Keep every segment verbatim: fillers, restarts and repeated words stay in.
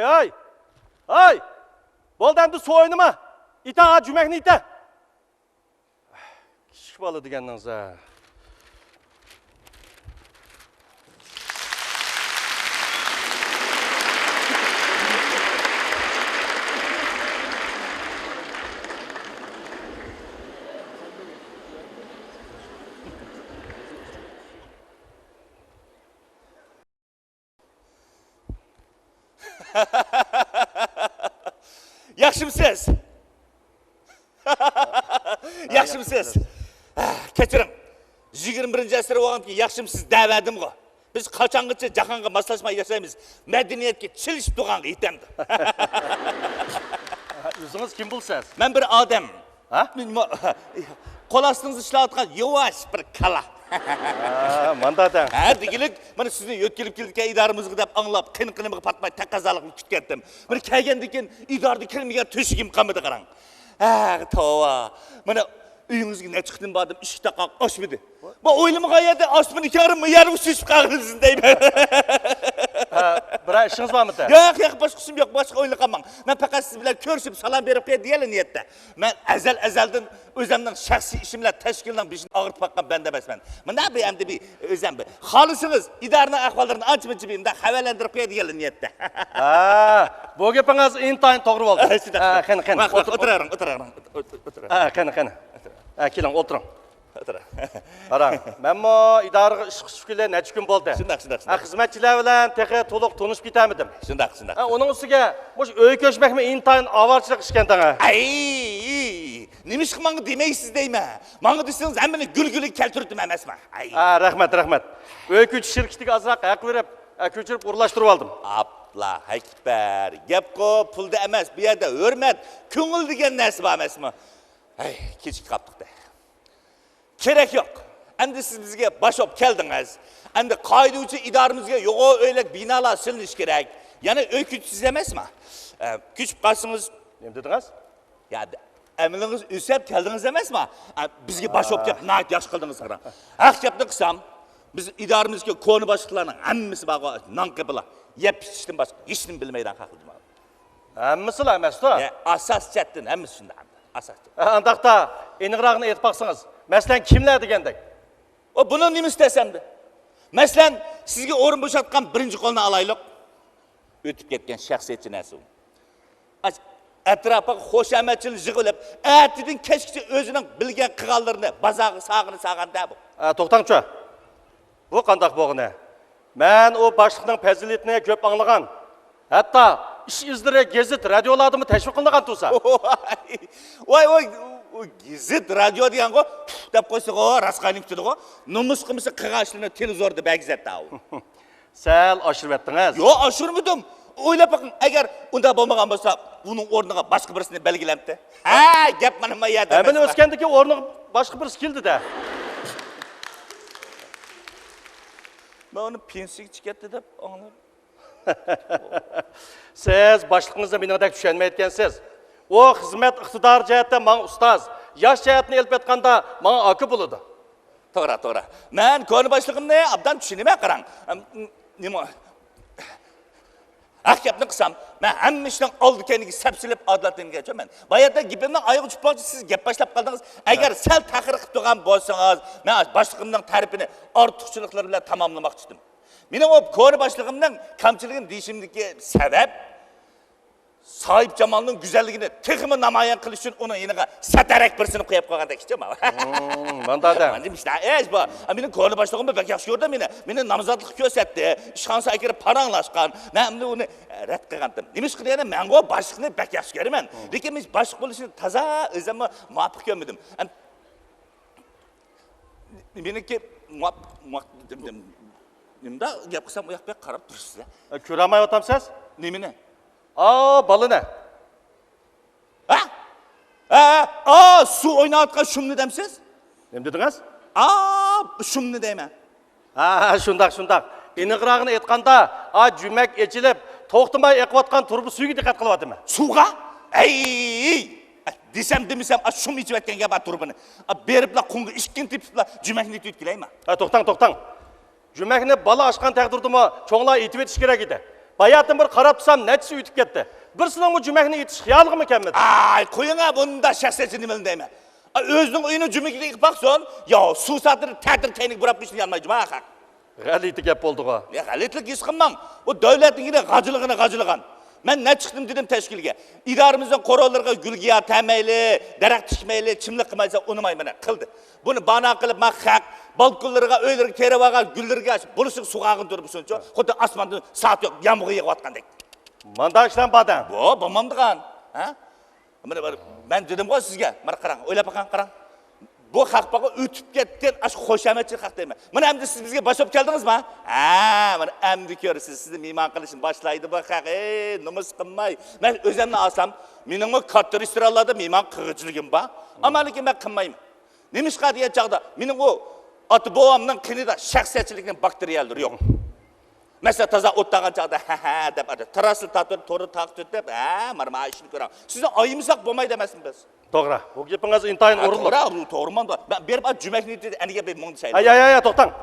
ھەي، ھەي! بولدى ئەمدى سۇ ئوينىما. ئېتە، جۈمەكنى ئېتە. كىچىك بالا دېگەننىڭ زە. ياخشىمسىز؟ ياخشىمسىز؟ كەچۈرۈڭ. يىگىرمە بىرىنچى ئەسىر بولغاندىكىن ياخشىمسىز دەۋەردىمغۇ. بىز قاچانغىچە جاھانغا ماسلاشماي ياشايمىز؟ مەدەنىيەتكە چېلىشىپ تۇرغانغا يېتەمدۇ؟ ئۆزىڭىز كىم بولىسىز؟ مەن بىر ئادەم. ھە؟ قول ئاستىڭىزدا ئىشلەۋاتقان يۇۋاش بىر كالا. ھە، ماندا دەڭ. ھە، دېگۈلۈك، مانا سىزنى يۆتكىلىپ كېلىدىكەن ئىدارىمىزغا دەپ ئاڭلاپ، قېنى-قېنىمغا پاتماي، تەقەززالىقنى كۈتكەنتىم. بىر كەلگەندىن كېيىن ئىدارىدە كىرمىگەن تۆشۈكۈم قالمىدى، قاراڭ. ھە، توۋا. مانا ئۆيىڭىزگە نەچچە قېتىم باردىم، ئىشىك تاقاق ئاچمىدى. بۇ ئويلىمىغان يەردە ئاسمان كارىم يەر ئۇچۇشۇپ قالغىنىسىن دەيمەن. ھە، بىرەر ئىشىڭىز بارمىدى؟ ياق، ياق، باشقا ئىشىم يوق، باشقا ئويلىغانماڭ. مەن پەقەت سىز بىلەن كۆرۈشۈپ سالام بېرىپ قوياي دېگەنلا نىيەتتە. مەن ئەزەل-ئەزەلدىن ئۆزۈمنىڭ شەخسىي ئىشىم بىلەن تەشكىلنىڭ بېشىنى ئاغرىتىپ باققان بەندە ئەمەسمەن. مۇنداق بىر ئەمدى بىر ئۆزۈم بىر خالىسىڭىز ئىدارىنىڭ ئەھۋاللىرىنى ئانچە-مۇنچە بىر مۇنداق خەۋەرلەندۈرۈپ قوياي دېگەنلا نىيەتتە. ھە، بۇ گېپىڭىز ئىنتايىن توغرا بولدى. ھە، شۇنداق. ھە، قېنى، قېنى، ھە، ئولتۇر. ئولتۇرۇۋېرىڭ، ئولتۇرۇۋېرىڭ، ئولتۇر-، ئولتۇر. ھە، قېنى، قېنى. ھە، كېلىڭ، ئولتۇرۇڭ. ئولتۇر. قاراڭ، مەنمۇ ئىدارىگە ئىشقا چۈشكىلى نەچچە كۈن بولدى. شۇنداق، شۇنداق، شۇنداق. ھە، خىزمەتچىلەر بىلەن تېخى تولۇق تونۇشۇپ كېتەلمىدىم. شۇنداق، شۇنداق. ھە، ئۇنىڭ ئۈستىگە مۇشۇ ئۆي كۆچمەكمۇ ئىنتايىن ئاۋارىچىلىك ئىشكەن تاڭا. ئەي، نېمىشقا ماڭا دېمەيسىز دەيمەن. ماڭا دېسىڭىز ھەممىنى گۈل-گۈلىگە كەلتۈرۈۋېتىمەن ئەمەسمۇ. ئەي. ھە، رەھمەت، رەھمەت. ئۆي كۆچۈش شىركىتىگە ئازراق ھەق بېرىپ، ھە، كۆچۈرۈپ ئورۇنلاشتۇرۇۋالدىم. ئاپلا، ئەكبەر. گەپقۇ، پۇلدا ئەمەس، بۇ يەردە ھۆرمەت، كۆڭۈل دېگەن نەرسە بار ئەمەسمۇ. ھەي، كېچىكىپ قاپتۇق-دە. كېرەك يوق. ئەمدى سىز بىزگە باش بولۇپ كەلدىڭىز. ئەمدى قائىدە بويىچە ئىدارىمىزگە يۇقىرى ئۆيلۈك بىنالار سېلىنىشى كېرەك. يەنە ئۆي كۆچىسىز ئەمەسما؟ ئە، كۆچۈپ قالسىڭىز. نېمە دېدىڭىز؟ يا، ئەمىلىڭىز ئۆسۈپ كەلدىڭىز ئەمەسما؟ ئە، بىزگە باش بولۇپ كەپ ناھايىتى ياخشى قىلدىڭىز، قاراڭ. ھەق گەپنى قىلسام، بىز ئىدارىمىزدىكى كونا باشلىقلارنىڭ ھەممىسى بارغۇ، نان قېپىلا. يەپ ئىچىشتىن باشقا ھېچنېمە بىلمەيدىغان خەق. ھەممىسىلا ئەمەستۇ؟ يە، ئاساس جەھەتتىن ھەممىسى شۇنداق ئەمدى. ئاساس جەھەتتىن. ئە، ئانداقتا ئېنىقراقىنى ئېيتىپ باقسىڭىز. مەسىلەن، كىملەر دېگەندەك؟ ئۇ بۇنىڭ نېمىسى تەس ئەمدى؟ مەسىلەن، سىزگە ئورۇن بوشاتقان بىرىنچى قولنى ئالايلۇق. ئۆتۈپ كەتكەن شەخسىيەتچى نەرسە ئۇ. ئەتراپىغا خۇشامەتچىلىك يىغىۋېلىپ، ئەتىدىن كەچكىچە ئۆزىنىڭ بىلگەن قىلغانلىرىنى بازارغا سالغىنى سالغان-دە بۇ. ئە، توختاڭچۇ. بۇ قانداق بولغىنى؟ مەن ئۇ باشلىقنىڭ پەزىلىتىنى كۆپ ئاڭلىغان. ھەتتا ئىش ئىزلىرى گېزىت، رادىيولاردىمۇ تەشۋىق قىلىنغان تۇرسا. ۋاي، ۋاي، ئۇ گېزىت، رادىيو دېگەنغۇ، پۇھ دەپ قويسىغۇ، راست قاينىپ كېتىدىغۇ. نومۇس قىلمىسا، قىلغان ئىشلىرىنى تېلېۋىزوردا بەرگۈزەتتى ئاۋۇ. سەل ئاشۇرۇۋەتتىڭىز. يوق، ئاشۇرمىدىم. ئويلاپ بېقىڭ، ئەگەر ئۇنداق بولمىغان بولسا، ئۇنىڭ ئورنىغا باشقا بىرسىنى بەلگىلەمتى. ھە، گەپ مانا ما يەردە. ھە، مانا ئەمەسمۇ؟ ئۆسكەندىكى ئورنىغا باشقا بىرسى كېلدى-دە. مەن ئۇنى پېنسىيىگە چىقىپ كەتتى دەپ ئاڭلىدىم. سىز باشلىقىڭىزنى مېنىڭدەك چۈشەنمەيدىكەنسىز. ئۇ خىزمەت ئىقتىدارى جەھەتتە ماڭا ئۇستاز، ياش جەھەتتىن ئېلىپ ئېيتقاندا ماڭا ئاكا بولىدۇ. توغرا، توغرا. مەن كونا باشلىقىمنى ئوبدان چۈشىنىمەن، قاراڭ. ئەم، نېمە؟ ھەق گەپنى قىلسام، مەن ھەممە ئىشنىڭ ئالدى-كەينىگە سەپسېلىپ ئادالەتلىنگەنچۇ مەن. باياتىن گېپىمنىڭ ئايىغى چۈشۈپ قالغۇچە سىز گەپ باشلاپ قالدىڭىز. ئەگەر سەل تەخىر قىلىپ تۇرغان بولسىڭىز، مەن باشلىقىمنىڭ تەرىپىنى ئارتۇقچىلىقلىرى بىلەن تاماملىماقچى ئىدىم. مېنىڭ ئۇ كونا باشلىقىمنىڭ كەمچىلىكىنى دېيىشىمدىكى سەۋەب، ساھىبجامالنىڭ گۈزەللىكىنى تېخىمۇ نامايان قىلىش ئۈچۈن ئۇنىڭ يېنىغا سەتەرەك بىرسىنى قويۇپ قويغاندەك ئىكەن. مم، مانداق دەڭ. مانا مۇشۇنداق ئىش بۇ. ئا، مېنىڭ كونا باشلىقىممۇ بەك ياخشى كۆردى مېنى. مېنى نامزاتلىققا كۆرسەتتى. ئىشخانىسىغا كىرىپ پاراڭلاشقان. مەن ئەمدى ئۇنى، ئە، رەت قىلغانتىم. نېمىشقا دېگەندە، مەنغۇ باشلىقنى بەك ياخشى كۆرىمەن. مم. لېكىن مۇشۇ باشلىق بولۇشنى تازا ئۆزۈممۇ مۇۋاپىق كۆرمىدىم. ئەم، مېنىڭكى مۇۋاپ-، مۇۋاپ-، نېمىدا گەپ قىلسام، ئۇ ياق بۇ ياققا قاراپ تۇرىسىز-دە. ئە، كۆرەلمەيۋاتامسىز؟ نېمىنى؟ ئا، بالىنى. ھە؟ ھە، ھە، ئا، سۇ ئويناۋاتقان شۇمنى دەمسىز؟ نېمە دېدىڭىز؟ ئا، شۇمنى دەيمەن. ھە، ھە، شۇنداق، شۇنداق. ئېنىقراقىنى ئېيتقاندا، ئا، جۈمەك ئېچىلىپ، توختىماي ئېقىۋاتقان تۇرۇبا سۈيىگە دىققەت قىلىۋاتىمەن. سۇغا؟ ئەي! دېسەم دېمىسەم، ئا، شۇم ئېچىۋەتكەن گەپ، ئا، تۇرۇبىنى. ئا، بېرىپلا قۇمغا ئىككىنى تېپىپلا جۈمەكنى ئېتىۋېتىپ كېلەيما. ھە، توختاڭ، توختاڭ. جۈمەكنى بالا ئاچقان تەقدىردىمۇ چوڭلار ئېتىۋېتىش كېرەك ئىدى. باياتىن بىر قاراپ تۇرسام، نەچچىسى ئۆتۈپ كەتتى. بىرسىنىڭمۇ جۈمەكنى ئېتىش خىيالىغىمۇ كەلمىدى. ئاي، قويۇڭا، بۇندا شەخسىيەتچى نېمىلەر دەيمەن. ئا، ئۆزىنىڭ ئۆيىنىڭ جۈمىكىنى ئېتىپ باقسۇن. يا، سۇ ساتىرى تەتۈر تەينىگە بۇراپ قويۇشتىن يانمايدۇ، ھە، خەق. غەلىتە گەپ بولدىغۇ. يا، غەلىتىلىك ھېس قىلماڭ. ئۇ دۆلەتنىڭكىنى غاجىلىغىنى غاجىلىغان. مەن نەچچە قېتىم دېدىم تەشكىلگە. ئىدارىمىزنىڭ قوراللىرىغا گۈلگىيە تەرمەيلى، دەرەخ تىكمەيلى، چىملىق قىلمايسا ئۇنىماي مانا قىلدى. بۇنى بانا قىلىپ، ما خەق بالكونلىرىغا، ئۆيلىرىگە تېرىۋالغان گۈللىرىگە بۇلىسىغا سۇ قالغىنى تۇرۇپ شۇنچە، خۇددى ئاسماندىن سائەت يوق يامغۇر يېغىۋاتقاندەك. مانداق ئىشلار بار دەڭ. بۇ، بولمامدىغان. ھە؟ مانا بىر، مەن دېدىمغۇ سىزگە، مانا قاراڭ، ئويلاپ باققان قاراڭ. بۇ خەق بارغۇ ئۆتۈپ كەتكەن ئاشۇ خۇشامەتچىل خەق دەيمەن. مانا ئەمدى سىز بىزگە باش بولۇپ كەلدىڭىزما؟ ھە، مانا ئەمدى كۆرىسىز، سىزنى مېھمان قىلىشنى باشلايدۇ بۇ خەق. ئەي، نومۇس قىلماي. مەن ئۆزۈمنى ئالسام، مېنىڭمۇ كاتتا رېستورانلاردا مېھمان قىلغۇچىلىكىم بار. ئەمما لېكىن مەن قىلمايمەن. نېمىشقا دېگەن چاغدا، مېنىڭ ئۇ ئاتا بوۋامنىڭ قېنىدا شەخسىيەتچىلىكنىڭ باكتېرىيەلىرى يوق. مەسىلەن، تازا ئولتۇرغان چاغدا، ھە، ھە دەپ، تاراسىنى تارتىپ، تورنى تارتىپ، ھە، مانا، مانا ئىشنى كۆرۈڭ. سىزنى ئايىمىساق بولمايدۇ ئەمەسمۇ بىز؟ توغرا. بۇ گېپىڭىز ئىنتايىن ھە، ئورۇنلۇق. توغرا، بۇ توغرا ماڭدى. مەن بېرىپ، جۈمەكنى ئېتىپ، ئەنىگە بىر مۇڭدىشايلى. ھە، يا، يا، يا، توختاڭ.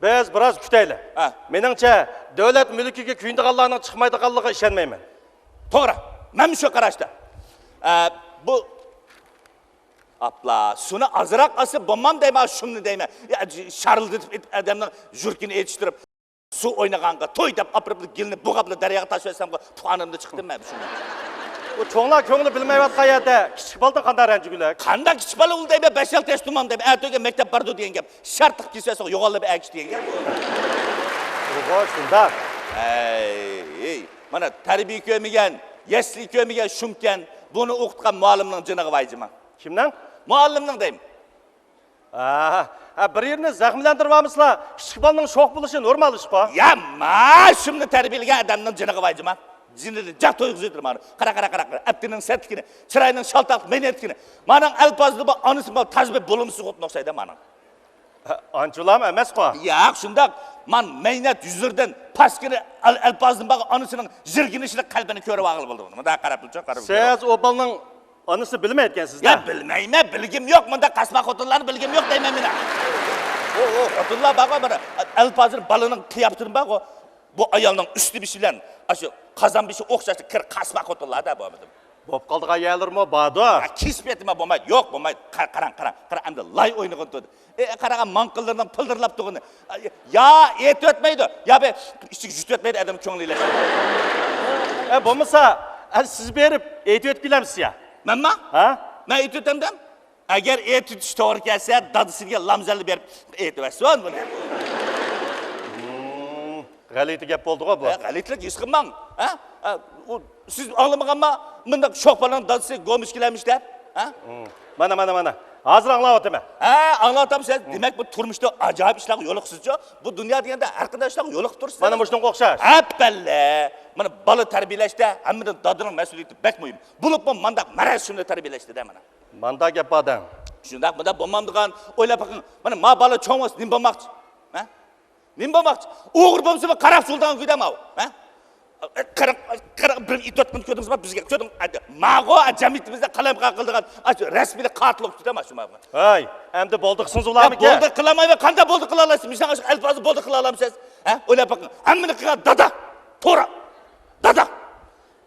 بىز بىراز كۈتەيلى. ھە. مېنىڭچە، دۆلەت مۈلكىگە كۆيۈنىدىغانلارنىڭ چىقمايدىغانلىقىغا ئىشەنمەيمەن. توغرا. مەنمۇ شۇ قاراشتا. ئە، بۇ ئاپلا، سۇنى ئازراق ئالسا بولمام دەيمەن، شۇمنى دەيمەن. يا، شارىلدىتىپ ئېتىپ، ئادەمنىڭ يۈرىكىنى ئېچىشتۇرۇپ، سۇ ئوينىغانغا توي دەپ ئاپىرىپ، گېلىنى بوغاپلا دەرياغا تاشلىۋەتسەمغۇ، پۇخانىمدا چىقتىم مەن شۇنداق. ئۇ چوڭلار كۆڭلى بىلمەيۋاتقان يەردە، كىچىك بالىدىن قانداق رەنجىگۈلەك؟ قانداق كىچىك بالا ئۇ دەيمەن، بەش-ئالتە ياش تۇمام دەيمەن، ئەتىگەن مەكتەپ بارىدۇ دېگەن گەپ، شارتىق كېسىۋەتسەڭ يوغانلا بىر ئەگىش دېگەن گەپ. ئۇغۇ شۇنداق. ھەي، ھەي، مانا تەربىيە كۆرمىگەن، يەسلى كۆرمىگەن شۇمكەن، بۇنى ئوقۇتقان مۇئەللىمنىڭ جېنىغا ۋاي جىما. كىمنىڭ؟ مۇئەللىمنىڭ دەيمەن. ھە، ھە، بىر يېرىنى زەخىملەندۈرۈۋالمىسىلا، كىچىك بالىنىڭ شوخ بولۇشى نورمال ئىشقۇ. يا، ما، شۇمنى تەربىيەلىگەن ئادەمنىڭ جېنىغا ۋاي جىما. جېنىدىن جاق تويغۇزۇۋېتىدۇ مانا. قارا، قارا، قارا، قارا. ئەپتىنىڭ سەتلىكىنى، چىراينىڭ شالتاقلىق، مەينەتلىكىنى. مانىڭ ئەلپازىدا بار ئانىسى بار تازا بىر بولۇمسىز خوتۇن ئوخشايدۇ مانىڭ. ھە، ئانچىلام ئەمەسقۇ. ياق، شۇنداق. مان مەينەت يۈزلىرىدىن پاسكىنا ئەل-، ئەلپازدىن بارغان ئانىسىنىڭ يىرگىنىشلىق قەلبىنى كۆرۈۋالغىلى بولىدۇ. مۇنداق قاراپ تۇرچۇ، قاراپ سىز ئۇ بالىنىڭ ئانىسىنى بىلمەيدىكەنسىز-دە. يا، بىلمەيمەن، بىلگۈم يوق. مۇنداق قاسما خوتۇنلارنى بىلگۈم يوق دەيمەن مېنىڭ. ئۇ، ئۇ خوتۇنلار بارغۇ، مانا، ئەلپازىنى بالىنىڭ قىياپىتىنى بارغۇ. بۇ ئايالنىڭ ئۈستى بېشى بىلەن ئاشۇ قازان بېشى ئوخشاشلا كىر قاسما خوتۇنلار-دە بولمىدىمۇ؟ بوپ قالىدىغان يەرلىرىمۇ باردۇ. ھە، كېسىپ ئېيتما بولمايدۇ. يوق، بولمايدۇ. قارا-، قاراڭ، قاراڭ، قاراڭ، ئەمدى لاي ئوينىغىلى تۇردى. ئى، قاراڭ، ماڭقىلىرىنىڭ پىلدىرلاپ تۇرغىنى. يا ئېيتىۋەتمەيدۇ، يا بىر ئىچىگە يۇتۇۋەتمەيدۇ ئادەم كۆڭلى ئىلەشمەيدۇ. ئە، بولمىسا، ئە، سىز بېرىپ ئېيتىۋېتىپ كېلەمسىز يا؟ مەنما؟ ھە؟ مەن ئېيتىۋېتەمدىم. ئەگەر ئېيتىۋېتىش توغرا كەلسە، دادىسىگە لامزەللە بېرىپ ئېيتىۋەتسۇن بۇنى. غەلىتە گەپ بولدىغۇ بۇ. ھە، غەلىتىلىك ھېس قىلماڭ. ھە؟ ھە، ئۇ، سىز ئاڭلىمىغانما؟ مۇنداق شوخ بالىنىڭ دادىسى گومۇشكىلەرمىش دەپ. ھە؟ مانا، مانا، مانا. ھازىر ئاڭلاۋاتىمەن. ھە، ئاڭلاۋاتامسىز. دېمەك، بۇ تۇرمۇشتا ئاجايىپ ئىشلارغا يولۇقىسىزچۇ؟ بۇ دۇنيا دېگەندە ھەر قانداق ئىشلارغا يولۇقۇپ تۇرىسىز. مانا مۇشۇنىڭغا ئوخشاش. ئەپەللە! مانا بالا تەربىيەلەشتە ھەممىدىن دادىنىڭ مەسئۇلىيىتى بەك مۇھىم. بولۇپمۇ مانداق مەرەز شۇمنى تەربىيەلەشتە-دە مانا. مانداق گەپ بار دەڭ. شۇنداق، مۇنداق بولمامدىغان. ئويلاپ بېقىڭ. مانا ما بالا چوڭ بولسا نېمە بولماقچى؟ ھە؟ نېمە بولماقچى؟ ئوغرى بولسىمۇ قاراقچى بولىدىغان كۈيدە ماۋۇ. ھە؟ قاراڭ، قاراڭ، بىر ئېيتىۋاتقىنىنى كۆردىڭىزمۇ؟ بىزگە كۆردۈڭ. ماغۇ جەمئىيىتىمىزدە قالايمىقان قىلىدىغان ئاشۇ رەسمىيلىك قاتىل بولۇپ كېتەما شۇ ماغۇ. ھەي، ئەمدى بولدى قىلسىڭىز بولامىكەن؟ بولدى قىلالمايمەن. قانداق بولدى قىلالايسىز؟ مېنىڭ ئەلپازىم بولدى قىلالامسىز؟ ھە؟ ئويلاپ بېقىڭ. ھەممىنى قىلغان دادا. توغرا. دادا.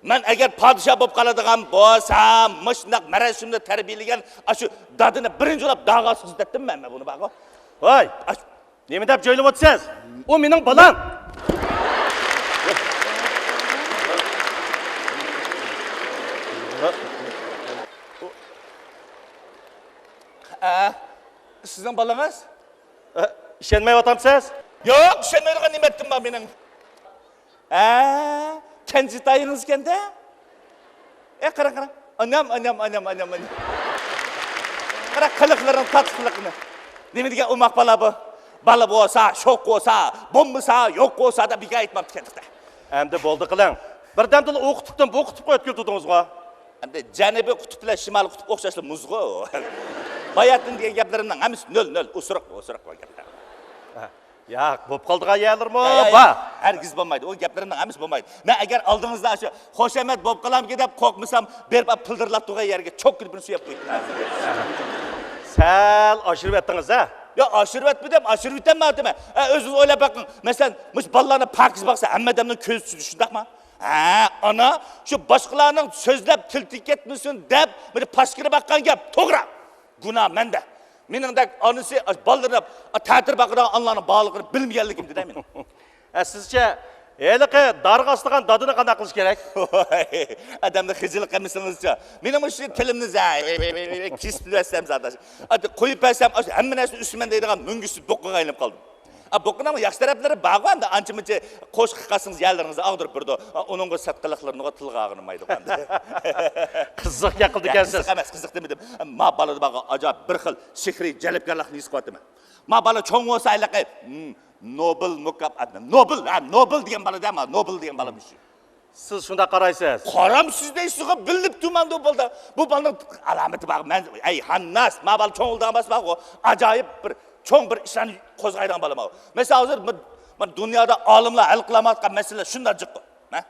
مەن ئەگەر پادىشاھ بولۇپ قالىدىغان بولسام، مۇشۇنداق مەرەسىمدە تەربىيەلىگەن ئاشۇ دادىنى بىرىنچى بولاپ داغا سىزدەتتىم مەن، مەن بۇنى بارغۇ. ۋاي، ئاش-، نېمە دەپ جۆيلىۋاتىسىز؟ ئۇ مېنىڭ بالام. ئە، سىزنىڭ بالىڭىز؟ ئە، ئىشەنمەيۋاتامسىز؟ يوق، ئىشەنمەيدىغان نېمە ئەتتىم بار مېنىڭ؟ ھە، كەنجىتايىڭىز ئىكەن-دە. ئە، قاراڭ، قاراڭ. ئانام، ئانام، ئانام، ئانام، ئانام. قاراڭ، قىلىقلىرىنىڭ تاتلىقلىقىنى. نېمە دېگەن ئوماق بالا بۇ. بالا بولسا، شوق بولسا، بولمىسا، يوق بولسا دەپ بىكار ئېيتماپتىكەن. ئەمدى بولدى قىلىڭ. بىردەمدىلا ئۇ قۇتۇپتىن بۇ قۇتۇپقا ئۆتكىلى تۇردىڭىزغۇ. ئەمدى جەنۇبىي قۇتۇپ بىلەن شىمالىي قۇتۇپ ئوخشاشلا مۇزغۇ. باياتىن دېگەن گەپلىرىمنىڭ ھەممىسى نۆل، نۆل، ئوسۇرۇق، ئوسۇرۇق بۇ گەپلەر. ياق، بولۇپ قالىدىغان يەرلىرىمۇ يا، يا، بار. يا. ھەرگىز بولمايدۇ. ئۇ گەپلىرىمنىڭ ھەممىسى بولمايدۇ. مەن ئەگەر ئالدىڭىزدا شۇ خۇشامەت بولۇپ قالامكىن دەپ قورقمىسام، بېرىپ پىلدىرلاپ تۇرغان يەرگە چوككىدە بىرنى سۆيۈپ قويدۇم. سەل ئاشۇرۇپ ئەتتىڭىز، ھە؟ يا ئاشۇرۇۋەتمىدىم، ئاشۇرۇۋېتەلمەيۋاتىمەن. ئە، ئۆزىڭىز ئويلاپ بېقىڭ. مەسىلەن، مۇشۇ بالىلارنى پاكىز باقسا، ھەممە ئادەمنىڭ كۆزى چۈشىدۇ، شۇنداقمۇ؟ ھە، ئانا، شۇ باشقىلارنىڭ سۆزلەپ تىل تېگىپ كەتمىسۇن دەپ، مانا پاش كىرىپ باققان گەپ، توغرا. گۇناھ مەندە. مېنىڭدەك ئانىسى بالىلىرىنى تەتۈر باقىدىغان ئانىلارنىڭ بارلىقىنى بىلمىگەنلىكىمدە مېنىڭ. ھە، سىزچە، ھېلىقى دارغا ئاسىدىغان دادىنى قانداق قىلىش كېرەك؟ ئادەمنى خىجىل قىلمىسىڭىزچۇ. مېنىڭ مۇشۇ تىلىمنى زە-، كېسىپ بەرسەم زادى. ئادى قويۇپ بەرسەم، ئاشۇ ھەممە نەرسىنى ئۈسىمەن دەيدىغان مۈڭگۈزسىز بۇققىغا ئايلىنىپ قالدىم. ئا، بۇققىنىڭ ياخشى تەرەپلىرى بارغۇ، ئەمدى ئانچە-مۇنچە قوشۇق قىلسىڭىز يەرلىرىڭىزنى ئاغدۇرۇپ بېرىدۇ. ئا، ئۇنىڭغا سەت قىلىقلىرىنىغا تىلغا ئالغىنىم مايدۇ ئەمدى. قىزىق گەپ قىلىدىكەنسىز. قىزىق ئەمەس، قىزىق دېمىدىم. ما بالىدا بارغان ئاجايىپ بىر خىل سېھرىي جەلپكارلىقنى ھېس قىلىۋاتىمەن. ما بالا چوڭ بولسا ھېلىقى، ھىم، نوبېل مۇكاپاتىنى، نوبېل، ھە، نوبېل دېگەن بالا دە، ما، نوبېل دېگەن بالا مۇشۇ. سىز شۇنداق قارايسىز. قارامسىز دەيسىزغۇ، بىلىپ تۇرمامدۇ بالىدا. بۇ بالىنىڭ ئالامىتى بار. مەن، ئەي، ھانناس، ما بالا چوڭ بولىدىغان بولسا بارغۇ، ئاجايىپ بىر، چوڭ بىر ئىشلارنى قوزغايدىغان بالا ما. مەسىلەن، ھازىر بۇ، مانا دۇنيادا ئالىملار ھەل قىلالمايۋاتقان مەسىلىلەر شۇنداق جىققۇ. ھە؟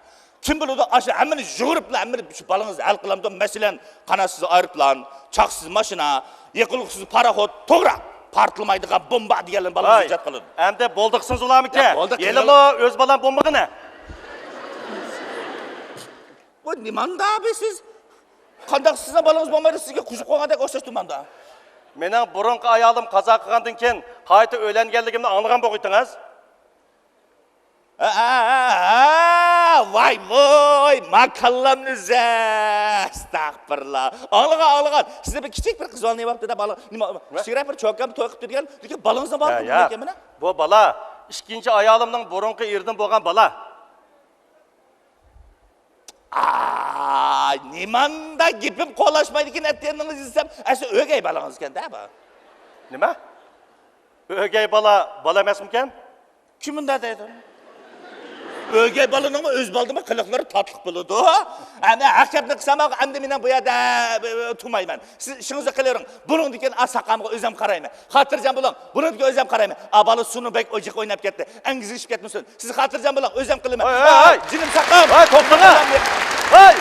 كىم بىلىدۇ، ئاشۇ ھەممىنى يۇغۇرۇپلا، ھەممىنى شۇ بالىڭىز ھەل قىلامدۇ؟ مەسىلەن، قاناتسىز ئايروپىلان، چاقسىز ماشىنا، يېقىلغۇسىز پاراخوت، توغرا، پارتلىمايدىغان بومبا دېگەنلەرنى بالىڭىز ۋاي، ئىجاد قىلىدۇ. ئەمدى بولدى قىلسىڭىز بولارمىكەن؟ يا، بولدى قىلىڭ. ھېلىمۇ ئۆز بالام بولمىغىنە. بۇ نېمانداق بىر سىز؟ قانداق سىزنىڭ بالىڭىز بولمايدۇ، سىزگە قوشۇپ قويغاندەك ئوخشاش تۇرمامدا. مېنىڭ بۇرۇنقى ئايالىم قازا قىلغاندىن كېيىن قايتا ئۆيلەنگەنلىكىمنى ئاڭلىغان بولغىيتىڭىز. ھە، ھە، ھە، ھە، ۋاي، ۋاي، ما كاللامنى ئۈزە. ئەستەغپىرۇللا. ئاڭلىغان، ئاڭلىغان. سىزدە بىر كىچىك بىر قىز بالا نېمە بوپتۇ دە، بالا. نېمە، نېمە؟ كىچىكرەك بىر چوكام توي قىلىپ بېرىگەن، لېكىن بالىڭىزنىڭ بارلىقىنى يا، يا، بىلمەيكەن مانا. بۇ بالا ئىككىنچى ئايالىمنىڭ بۇرۇنقى ئېرىدىن بولغان بالا. ئا، نېمانداق گېپىم قولاشمايدىكەن، ئەتىگەننىڭىز دېسەم، ئەسلى ئۆگەي بالىڭىز ئىكەن-دە بۇ. نېمە؟ ئۆگەي بالا، بالا ئەمەسمىكەن؟ كىم مۇنداق دەيدۇ؟ ئۆگەي بالىنىڭمۇ ئۆز بالىدىنمۇ قىلىقلىرى تاتلىق بولىدۇ. ئەمدى ھەق گەپنى قىلسام، ئەمدى مېنىڭ بۇ يەردە، ئە، تۇرمايمەن. سىز ئىشىڭىزنى قىلىۋېرىڭ. بۇنىڭدىن كېيىن ئا ساقامغا ئۆزۈم قارايمەن. خاتىرجەم بولۇڭ. بۇنىڭدىن كېيىن ئۆزۈم قارايمەن. ئا بالا سۇنۇ بەك ئوجۇق ئويناپ كەتتى. ئەڭگىزلىشىپ كەتمىسۇن. سىز خاتىرجەم بولۇڭ، ئۆزۈم قىلىمەن. ھاي، ھاي، ھاي! جېنىم ساقام! ھاي، توختىغا! ھاي!